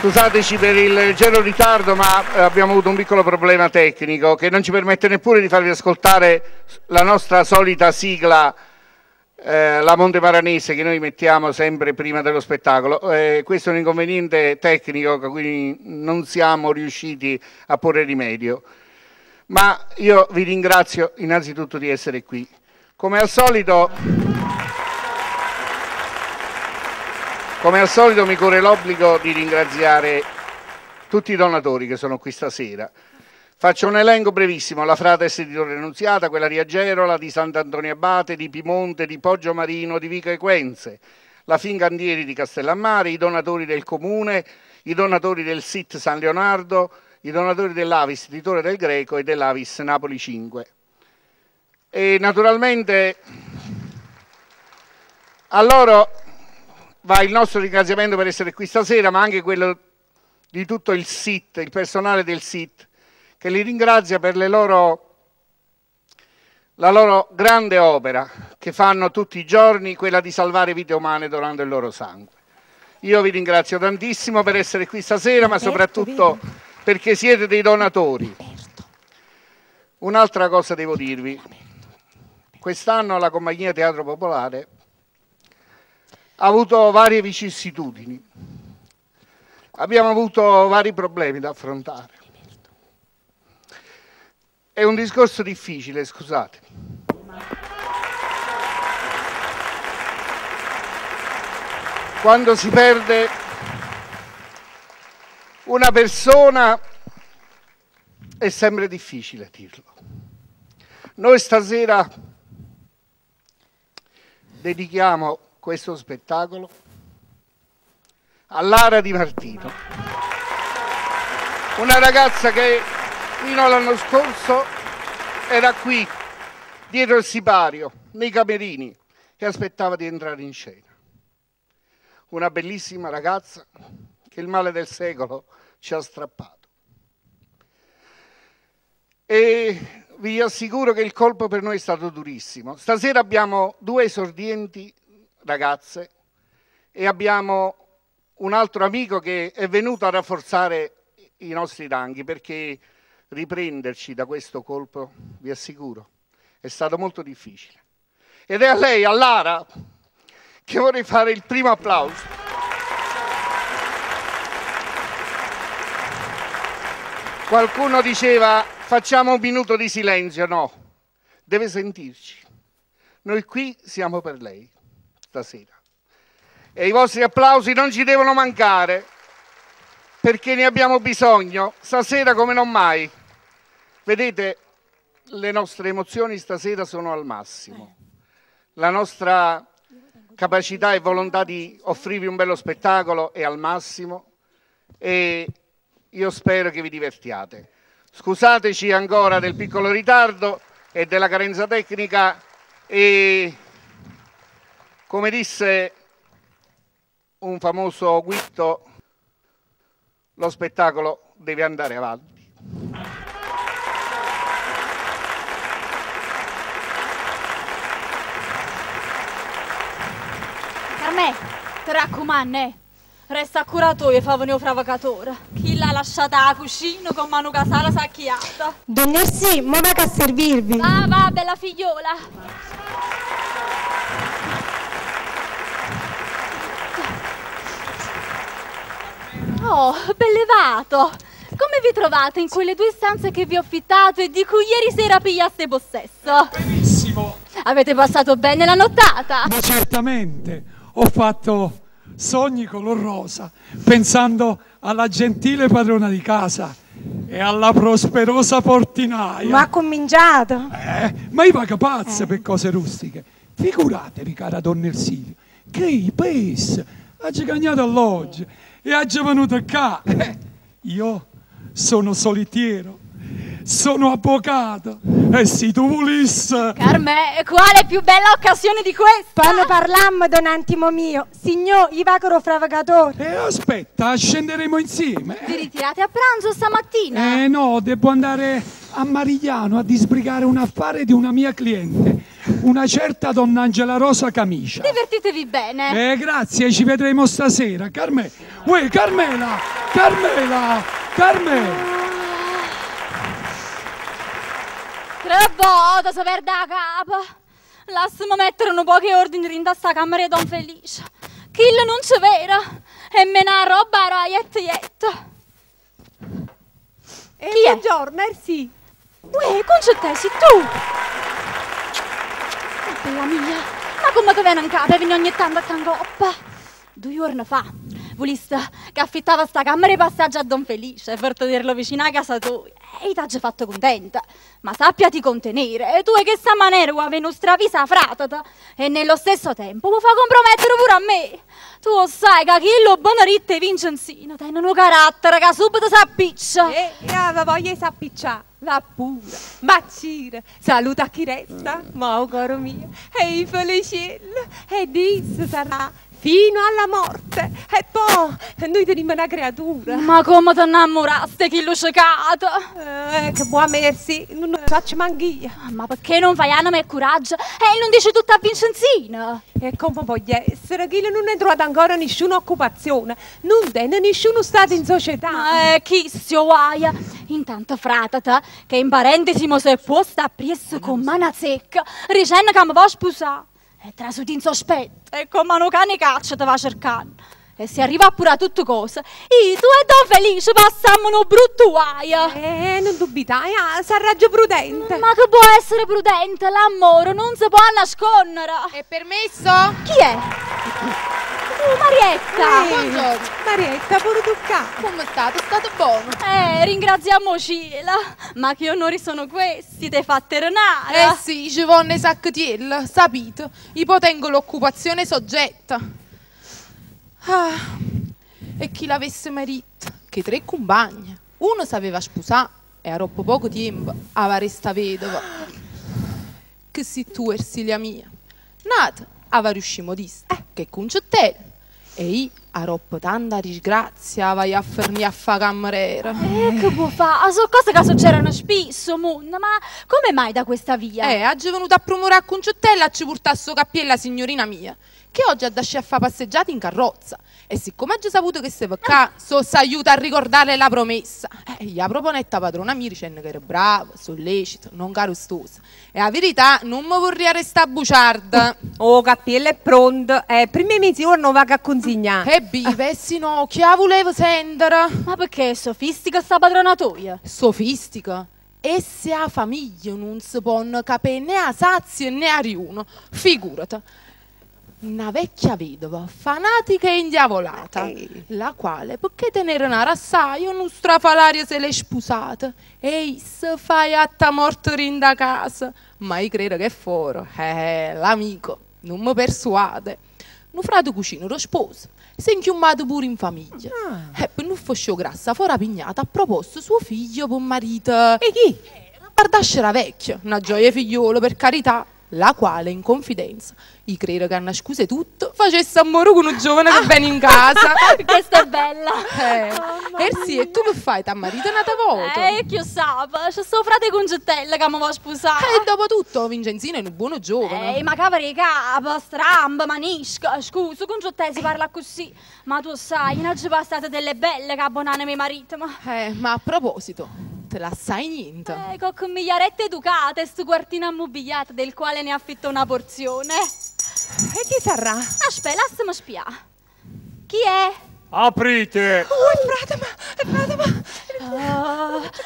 Scusateci per il leggero ritardo, ma abbiamo avuto un piccolo problema tecnico che non ci permette neppure di farvi ascoltare la nostra solita sigla, la Monte Maranese, che noi mettiamo sempre prima dello spettacolo. Questo è un inconveniente tecnico a cui non siamo riusciti a porre rimedio. Ma io vi ringrazio innanzitutto di essere qui. Come al solito, come al solito mi corre l'obbligo di ringraziare tutti i donatori che sono qui stasera. Faccio un elenco brevissimo: la Frates di Torre Annunziata, quella di Agerola, di Sant'Antonio Abate, di Pimonte, di Poggio Marino, di Vico Equense, la Fincantieri di Castellammare, i donatori del Comune, i donatori del SIT San Leonardo, i donatori dell'Avis di Torre del Greco e dell'Avis Napoli 5. E naturalmente a loro va il nostro ringraziamento per essere qui stasera, ma anche quello di tutto il SIT, il personale del SIT, che li ringrazia per la loro grande opera che fanno tutti i giorni, quella di salvare vite umane donando il loro sangue. Io vi ringrazio tantissimo per essere qui stasera, ma soprattutto perché siete dei donatori. Un'altra cosa devo dirvi. Quest'anno la Compagnia Teatro Popolare ha avuto varie vicissitudini. Abbiamo avuto vari problemi da affrontare. È un discorso difficile, scusate. Quando si perde una persona è sempre difficile dirlo. Noi stasera dedichiamo questo spettacolo a Lara Di Martino, una ragazza che fino all'anno scorso era qui, dietro il sipario, nei camerini, che aspettava di entrare in scena. Una bellissima ragazza che il male del secolo ci ha strappato. E vi assicuro che il colpo per noi è stato durissimo. Stasera abbiamo due esordienti ragazze e abbiamo un altro amico che è venuto a rafforzare i nostri ranghi, perché riprenderci da questo colpo, vi assicuro, è stato molto difficile. Ed è a lei, a Lara, che vorrei fare il primo applauso. Qualcuno diceva facciamo un minuto di silenzio, no, deve sentirci. Noi qui siamo per lei stasera. E i vostri applausi non ci devono mancare, perché ne abbiamo bisogno, stasera come non mai. Vedete, le nostre emozioni stasera sono al massimo. La nostra capacità e volontà di offrirvi un bello spettacolo è al massimo e io spero che vi divertiate. Scusateci ancora del piccolo ritardo e della carenza tecnica e, come disse un famoso guitto, lo spettacolo deve andare avanti. Carmè, ti raccomando, resta a curatoio e fa venire il fravacatore. Chi l'ha lasciata a cucina con mano casala sacchiata? Donna sì, ma va a servirvi. Va, va, bella figliola. Oh, bellevato! Come vi trovate in quelle due stanze che vi ho affittato e di cui ieri sera pigliaste possesso? Benissimo! Avete passato bene la nottata? Ma certamente! Ho fatto sogni color rosa, pensando alla gentile padrona di casa e alla prosperosa portinaia. Ma ha cominciato! Ma io vago pazza per cose rustiche. Figuratevi, cara donna Ersilia, che i paesi ha gagnato all'oggi e ha già venuto qua. Io sono solitiero, sono avvocato e se tu volessi... Carmè, quale più bella occasione di questa? Poi ne parlammo, don Antimo mio. Signor, io vado col fravegatore. Aspetta, scenderemo insieme. Vi ritirate a pranzo stamattina? No, devo andare a Marigliano a disbrigare un affare di una mia cliente, una certa donna Angela Rosa Camicia. Divertitevi bene. Grazie, ci vedremo stasera. Carmela. Uè, Carmela! Carmela! Carmela! Tre vote si perde 'a capa. Lassami mettere un po' di ordine dentro sta camera di Don Felice. Chillo non ci vera. E me na roba a jetta jetta. E Chi è? buongiorno, merci. Uè, Concetta, sei tu? Oh, bella mia, ma come ti viene in capo e vieni ogni tanto a cangoppa? Due giorni fa, voliste che affittava sta camera di passaggio a Don Felice per tenerlo vicino a casa tua. E ti ha già fatto contenta. Ma sappiati contenere, e tu e che sta maniera vuoi avere stravisa fratata e nello stesso tempo vuoi fa compromettere pure a me. Tu lo sai che chi lo buon e Vincenzino tiene un carattere che subito si appiccia. E eh, voglio s'appicciare, va pure. Ma cira, saluta chi resta, ma oh, caro mio, e i feliciello, e disse sarà fino alla morte. E poi noi teniamo una creatura. Ma come ti innamoraste chi l'ho cercato? Che buona merci, non lo faccio manch'io. Ma perché non fai anima e coraggio e non dici tutto a Vincenzino? E come voglio essere? Chi non è trovato ancora nessuna occupazione, non tiene nessuno stato in società. Chi si guaia? Intanto fratata, che in parentesi mo se può sta presso con mana secca, dicendo che mi va a sposare. E trasuti in sospetto, e come un cane caccia te va cercando. E se arriva pure a tutte cose, io, tu e Don Felice passammo un brutto guaio. Non dubitai, ah, sarà già prudente. Ma che può essere prudente? L'amore non si può nascondere. È permesso? Chi è? Marietta! Buongiorno. Marietta, pure tu qua. Come state? State buono? Ringraziamo Ciela. Ma che onori sono questi, te fa tornare? Eh sì, ci vanno i sacchetielli, sapete. Io tengo l'occupazione soggetta. Ah, e chi l'avesse mai detto? Che tre compagni. Uno s'aveva sposato e a troppo poco tempo aveva resta vedova. Che sei tu, Ersilia mia. Nata, aveva riuscito modista, che concettella. E io, a troppo tanta disgrazia, vai a fermi a fa cameriera. Che può fare? Sono cose che succedono spesso, mondo, ma come mai da questa via? Oggi è venuta a promorare a Concettella a ci portare sto cappiello la signorina mia, che oggi ha da a fa passeggiate in carrozza. E siccome ha già saputo che se va qua, so s'aiuta a ricordare la promessa. E la proponetta padrona mia dicendo che era brava, sollecita, non carustosa. E la verità, non mi vorrei restare buciarda. Oh, cappiello è pronto. Prima mezz'ora va a consegnare. E bive, sì no, chi la volevo sentire? Ma perché è sofistica sta padrona tua? Sofistica? E se a famiglia non si può capire né a sazio né a riuno, figurati. Una vecchia vedova, fanatica e indiavolata, la quale, perché tenere una rassaia, non strafalaria se l'è sposata, e se fai atta morte rinda casa. Ma io credo che fuori, l'amico, non mi persuade. Un frate cucino lo sposo, si è inchiummato pure in famiglia. E per non fascio grassa, fuori pignata, ha proposto suo figlio per marito. E chi? Una bardascia vecchia, una gioia figliolo, per carità. La quale, in confidenza, gli credo che hanno scuse tutto, facesse amore con un giovane che viene in casa. Questa è bella. Sì, e tu che fai? T'ha marito un'altra volta? Chi lo sa, c'è suo frate Concettella che mi va a sposare. E dopo tutto, Vincenzino è un buono giovane. Ma cavolo capo, stramba, manisca. Scusa, Concettella si parla così. Ma tu sai, non ci passate delle belle che abbonane mio marito. Ma... Ma a proposito... Te la sai niente. Con migliarette educate e sto quartino ammobiliato del quale ne affitto una porzione. E chi sarà? Aspetta, lasciami spiare. Chi è? Aprite! Oh, è frate, ma...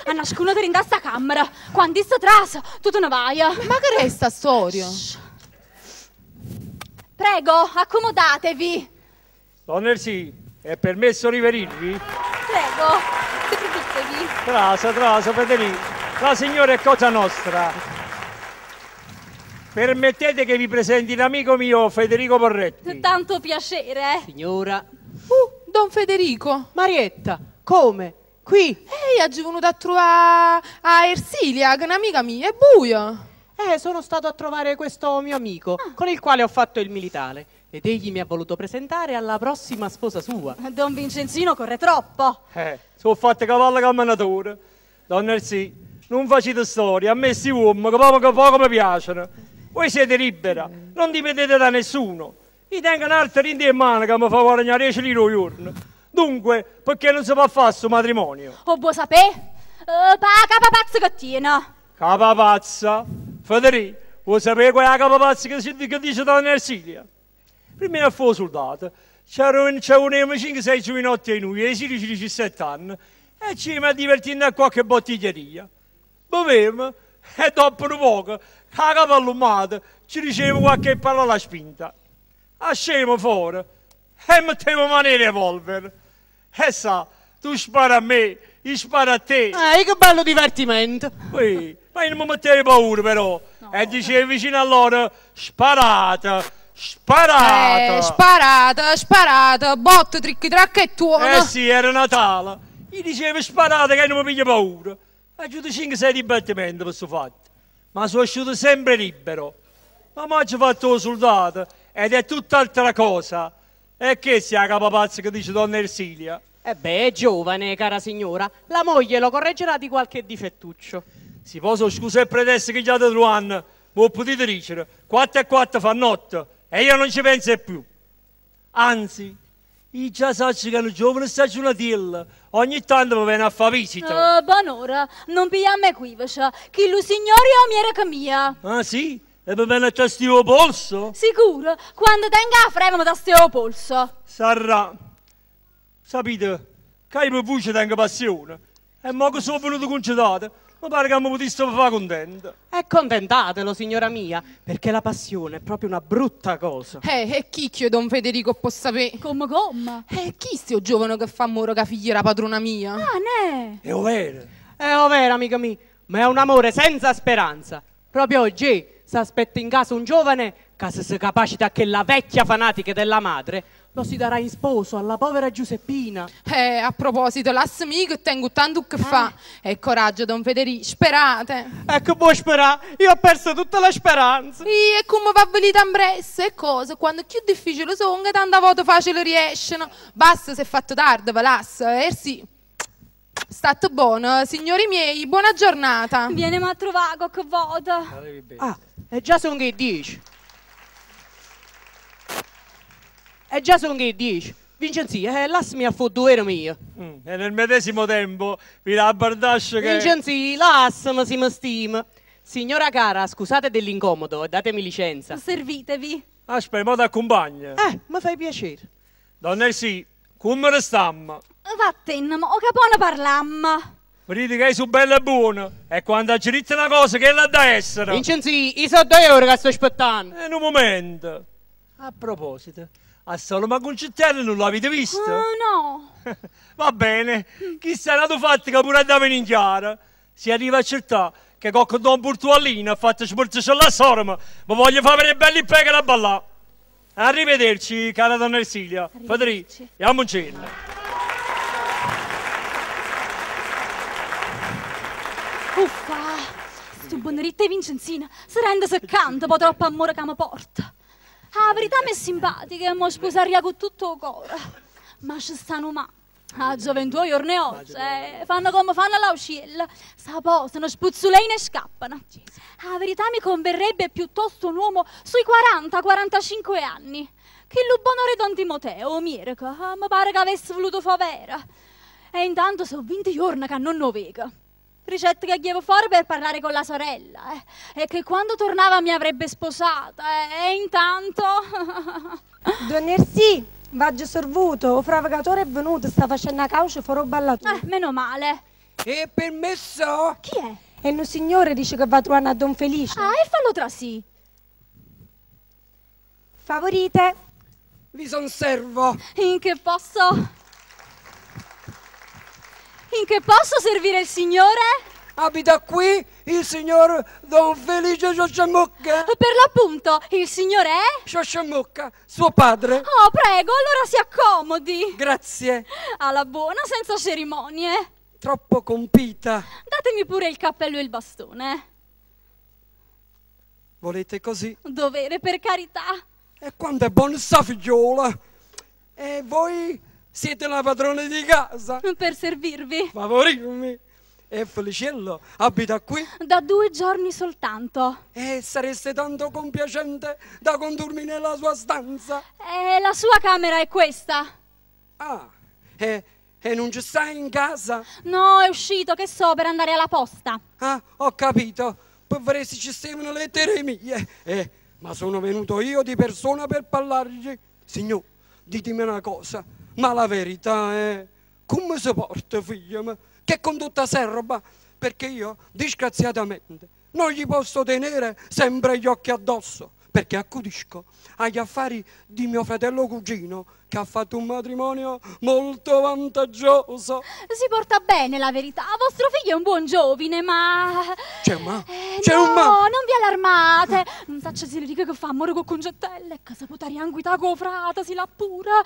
A nascono in sta camera. Quando sta trasa, tu te ne vai. Ma che resta storia? Shh. Prego, accomodatevi. Donna Ersi, è permesso riverirvi? Prego. Trasa, trasa, Federico. La signora è cosa nostra. Permettete che vi presenti l'amico mio Federico Porretti. Tanto piacere. Signora. Don Federico. Marietta, come? Qui? Ehi, oggi è venuta a trovare a Ersilia, che è un'amica mia, è buio. Sono stato a trovare questo mio amico, con il quale ho fatto il militare. Ed egli mi ha voluto presentare alla prossima sposa sua. Don Vincenzino corre troppo. Sono fatte cavallo camminatore. Donna Ersi, non facete storia, a me sti uomini che poco, poco mi piacciono. Voi siete libera, non dipendete da nessuno. Io tengo un'altra in mano che mi fa guadagnare 10 lire al giorno. Dunque, perché non si può fare questo matrimonio? O vuoi sapere? Pa capa pazza che tiene. Capa pazza? Federico, vuoi sapere qual è la capa pazza che, si- che dice Donna Ersilia? Prima fu soldato, c'erano 5-6 giovinotti e noi, ai 16-17 anni, e ci siamo divertendo a qualche bottiglieria. Bevemo e dopo un poco, con la capa allumata, ci dicevamo qualche parola spinta. Ascemo fuori e mettiamo mano ai revolver. E sa, tu spara a me, io sparo a te. Eh, che bello divertimento. Ui, ma io non mi mettevo paura però. E dicevo vicino a loro, sparate, sparate. Sparata, sparata, botte, tricchi, tracca e tuono. Eh sì, era Natale. Gli dicevo sparate che non mi piglia paura. Ha avuto 5-6 dibattimenti per questo fatto. Ma sono uscito sempre libero. Ma mi ha fatto il soldato ed è tutt'altra cosa. E che sia la capa pazza che dice donna Ersilia? Eh beh, è giovane, cara signora. La moglie lo correggerà di qualche difettuccio. Si posso scusa e pretesto che già da 2 anni, ma potete dire, 4 e 4 fanno 8 e io non ci penso più. Anzi, io già so che un giovane stagionatiello ogni tanto mi viene a fare visita. Buon'ora, non pigliamo equivoci. Chi lo signore o mi era mia? Ah sì? E mi viene a tastare il polso? Sicuro, quando tenga la freva mi tasto il polso. Sarà. Sapete, che io per voi ci tengo passione. E mo che sono venuto congedato, mi pare che mi potesse fare contento. E contentatelo, signora mia, perché la passione è proprio una brutta cosa. E chi che Don Federico può sapere? Come come? Chi sto giovane che fa amore che figlia la padrona mia? Ah, ne? È vero. È vero, amica mia, ma è un amore senza speranza. Proprio oggi si aspetta in casa un giovane che se si capacita che la vecchia fanatica della madre lo si darà in sposo alla povera Giuseppina. A proposito, lasciami che tengo tanto che fa. E coraggio, Don Federico, sperate. Ecco, può sperare, io ho perso tutta la speranza. E come va velita in bressa e cosa, quando più difficile sono, tanta volta facile riescono. Basta, se è fatto tardi, va lascia. Sì. State buono, signori miei, buona giornata. Vienimi a trovare qualche volta. Ah, e già sono che 10. E già sono che 10. Vincenzi, lasciami a fottuere mio. E nel medesimo tempo vi la bardascia che... Vincenzi, lasciami se mi stima. Signora cara, scusate dell'incomodo, datemi licenza. Servitevi. Aspetta, mo ti accompagno. Mi fai piacere. Donna sì, come restammo? Vattene, ma o capone parlamma. Vedete che sono bella e buona. E quando ha diritto una cosa che l'ha da essere. Vincenzi, io sono 2 ore che sto aspettando. In un momento. A proposito, a Saloma Concettello non l'avete visto? Oh, no. Va bene, chissà nato fatto che pure andava in chiara. Si arriva a accertare che cocco Don Portuallino ha fatto smorzare la sorma, ma voglio fare vedere belli pecora a ballare. Arrivederci, cara donna Ersilia. Federico, andiamo in cena. Uffa, sto buoneritta e Vincenzina si rende seccante, po' troppo amore che mi porta. La verità mi è simpatica e mi sposaria con tutto il cuore. Ma ci stanno ma. A gioventù giorni oggi, fanno come fanno all'auciella. Sa posano, spuzzuleine e scappano. La verità mi converrebbe piuttosto un uomo sui 40-45 anni. Che lo buonore Don Timoteo, Mirko, mi pare che avesse voluto fa vera. E intanto sono 20 giorni che non lo vedo. Ricette che chievo fuori per parlare con la sorella, e che quando tornava mi avrebbe sposata, e intanto... Donna Ersì, vaggio sorvuto, o fravegatore è venuto, sta facendo la cauce fuori ballatore. Meno male. E permesso? Chi è? E un signore dice che va a trovare a Don Felice. Ah, e fallo trasì. Favorite. Vi son servo. In che posso... In che posso servire il signore? Abita qui il signor Don Felice Sciosciamucca? Per l'appunto, il signore è? Sciosciamucca, suo padre. Oh, prego, allora si accomodi. Grazie. Alla buona, senza cerimonie. Troppo compita. Datemi pure il cappello e il bastone. Volete così? Dovere, per carità. E quanto è buona sta figliola. E voi siete la padrona di casa? Per servirvi. Favorirmi. E Feliciello abita qui? Da 2 giorni soltanto. E sareste tanto compiacente da condurmi nella sua stanza? E la sua camera è questa. Ah, E, e non ci stai in casa? No, è uscito, che so, per andare alla posta. Ah, ho capito. Per vedere se ci stavano le lettere mie. Eh, ma sono venuto io di persona per parlargli. Signor, ditemi una cosa, ma la verità è... Come si porta, figlio? Che condotta serba? Perché io, disgraziatamente, non gli posso tenere sempre gli occhi addosso, perché accudisco agli affari di mio fratello cugino, che ha fatto un matrimonio molto vantaggioso. Si porta bene, la verità. Vostro figlio è un buon giovine, ma... C'è un ma? C'è no, un ma? non vi allarmate. Non saccio se le dico che fa amore con Concettella e casa potari anguita con frata, si l'appura.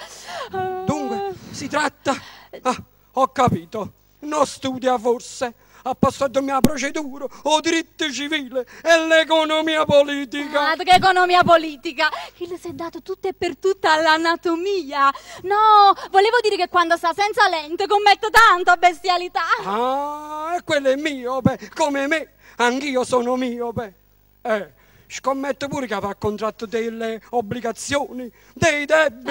Dunque, si tratta... Ah, ho capito. Non studia forse. Ha passato mia procedura, o diritto civile e l'economia politica. Ah, che economia politica! Il si è dato tutto e per tutta all'anatomia. No, volevo dire che quando sta senza lente commette tanta bestialità. Ah, e quello è miope, come me. Anch'io sono miope. Scommetto pure che avrà contratto delle obbligazioni, dei debiti.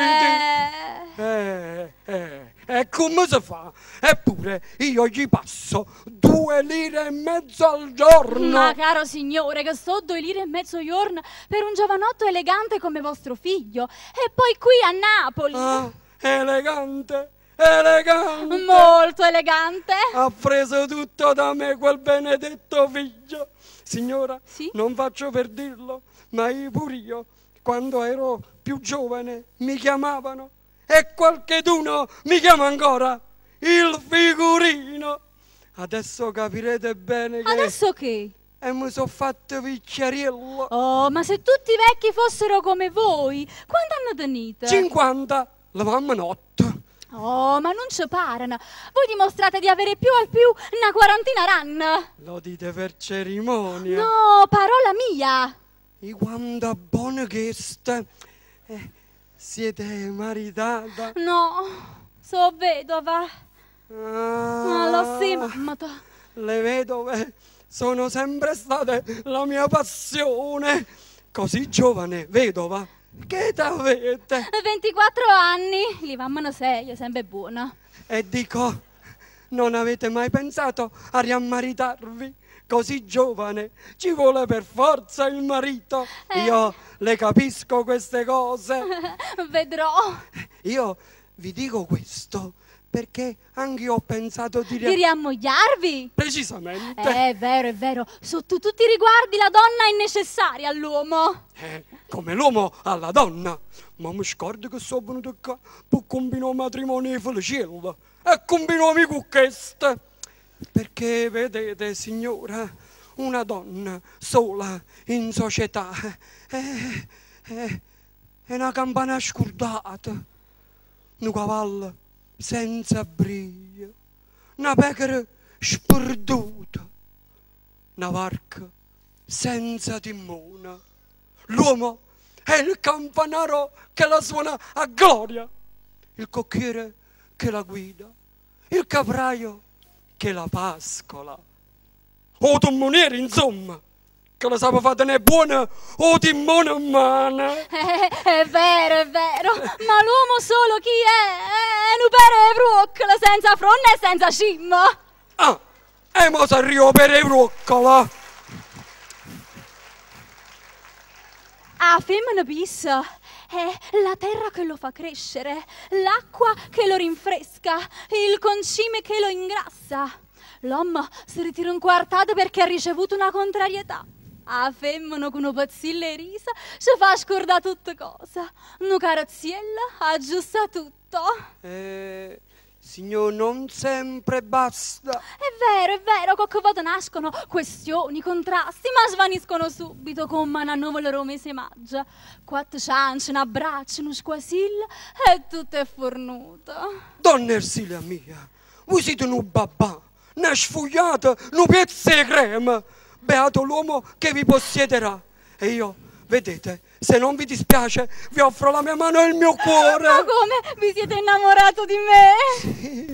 E come si fa? Eppure io gli passo 2,5 lire al giorno. Ma caro signore, che so 2,5 lire al giorno per un giovanotto elegante come vostro figlio. E poi qui a Napoli. Ah, elegante, elegante. Molto elegante. Ha preso tutto da me quel benedetto figlio. Signora, sì? Non faccio per dirlo, ma io pure io, quando ero più giovane, mi chiamavano e qualcheduno mi chiama ancora il figurino. Adesso capirete bene che... Adesso che? E mi sono fatto vecchiariello. Oh, ma se tutti i vecchi fossero come voi, quanto hanno tenete? 50, la mamma notte. Oh, ma non ci parano. Voi dimostrate di avere più al più una quarantina d'anni. Lo dite per cerimonia. No, parola mia. E quanta buona che sta. Siete maritata? No, so vedova. Ah, Ma lo sì, mamma. Le vedove sono sempre state la mia passione. Così giovane, vedova. Che età avete? 24 anni, li vammano 6, sempre buona. E dico, non avete mai pensato a riammaritarvi? Così giovane, ci vuole per forza il marito. Io le capisco queste cose. Vedrò. Io vi dico questo perché anch'io ho pensato di... Di riammogliarvi? Precisamente. È vero, è vero. Sotto tutti i riguardi la donna è necessaria all'uomo. Come l'uomo alla donna. Ma mi scordo che sono venuto qua per combinare un matrimonio felice. E combinò con questa. Perché vedete, signora, una donna sola in società è una campana scordata, un cavallo senza briglia, una pecora sperduta, una barca senza timone. L'uomo è il campanaro che la suona a gloria, il cocchiere che la guida, il capraio che la pascola. O timoniere, insomma, che la sa fare né buona o timone in mano. È vero, è vero, ma l'uomo solo chi è? È un pere bruccola senza fronte e senza cima. Ah, e mo s'arrivo pere bruccola. A femmina pissa è la terra che lo fa crescere, l'acqua che lo rinfresca, il concime che lo ingrassa. L'uomo si ritira un quartato perché ha ricevuto una contrarietà. A femmina con un pazzille e risa ci fa scordare tutte cose. Una carezziella aggiusta tutto. Signor, non sempre basta. È vero, qualche volta nascono questioni, contrasti, ma svaniscono subito come una nuvola romese maggia. Quattro ciance, un abbraccio, uno squasillo e tutto è fornuto. Donna Ersilia mia, voi siete un babà, una sfogliata, un pezzo di crema. Beato l'uomo che vi possiederà. E io, vedete, se non vi dispiace, vi offro la mia mano e il mio cuore. Ma come? Vi siete innamorato di me? Sì.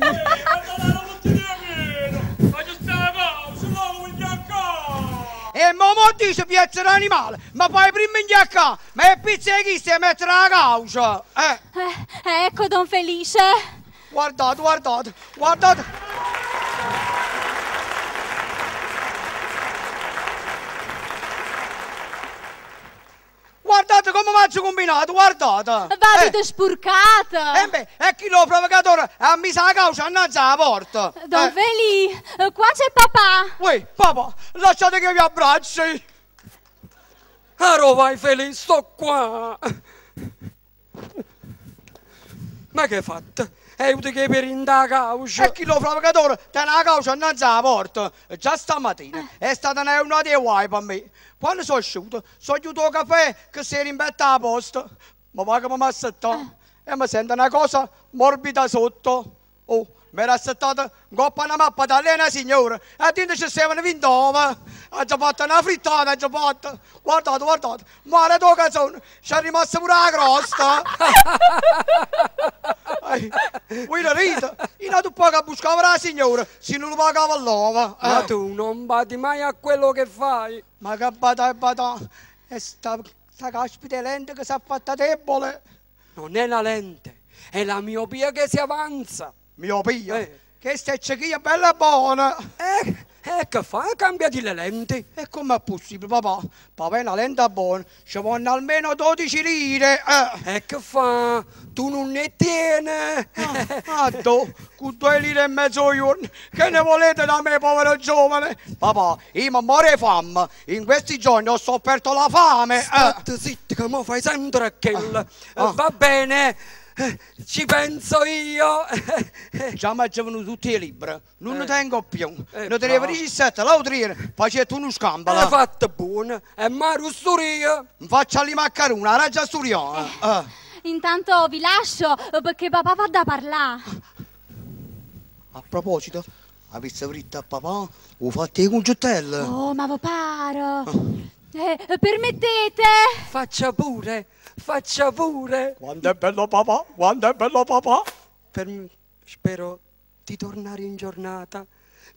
E mo mo dice piazza l'animale, ma poi prima in qua, ma è pizza chi si mette la causa? Ecco Don Felice. Guardate, guardate, guardate. Guardate come mi ha combinato, guardate. Va, avete spurcata. Eh beh, e chi lo provocatore ha messo la causa innanzi alla porta. Don Felì, qua c'è papà. Uè, papà, lasciate che vi abbracci. Allora vai Felice, sto qua. Ma che hai fatto? È utile che per in da causa. E chi lo provocatore tiene la causa innanzi alla porta. Già stamattina è stata una giornata di guai per me. Quando sono uscito, sono chiuso il caffè che si era in betta a posto. Ma va che mi ha settato e mi sento una cosa morbida sotto. Oh, mi era settata in coppa una mappa da lei una signora e dentro ci stavano vent'ova. Ha già fatto una frittata, ha già fatto. Guardate, guardate, ma la tua canzone ci è rimasta pure la crosta. Voi la rite? Io non poco a buscare la signora se non lo pagava l'ova. Ma tu non badi mai a quello che fai. Ma che bada e bada, e sta caspita lente che si è fatta debole. Non è la lente, è la miopia che si avanza. Miopia? Che sta cecchia bella buona. Che fa? Cambiati le lenti. E com'è possibile, papà? Papà è una lente buona, ci vanno almeno 12 lire. E che fa? Tu non ne tieni. Ah, con 2 lire e mezzo al giorno, che ne volete da me, povero giovane? Papà, io mi muore fame. In questi giorni ho sofferto la fame. State zitto, che mo fai sempre quello. Va bene. Ci penso io. Già mi sono venuti tutti i libri, non ne tengo più. Ne tenevo 17, l'altro ieri facevo uno scambolo. L'hai fatto buono, e Mario sturia. Faccia li maccaroni, la raggia sturiona. Intanto vi lascio perché papà va da parlare. A proposito, avete fritto a papà o fate i congettelli? Oh, ma vi pare. Permettete? Faccia pure. Faccia pure. Quando è bello papà, quando è bello papà. Spero di tornare in giornata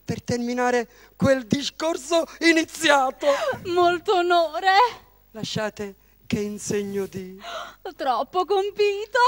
per terminare quel discorso iniziato. Molto onore. Lasciate che insegno di... Troppo compito.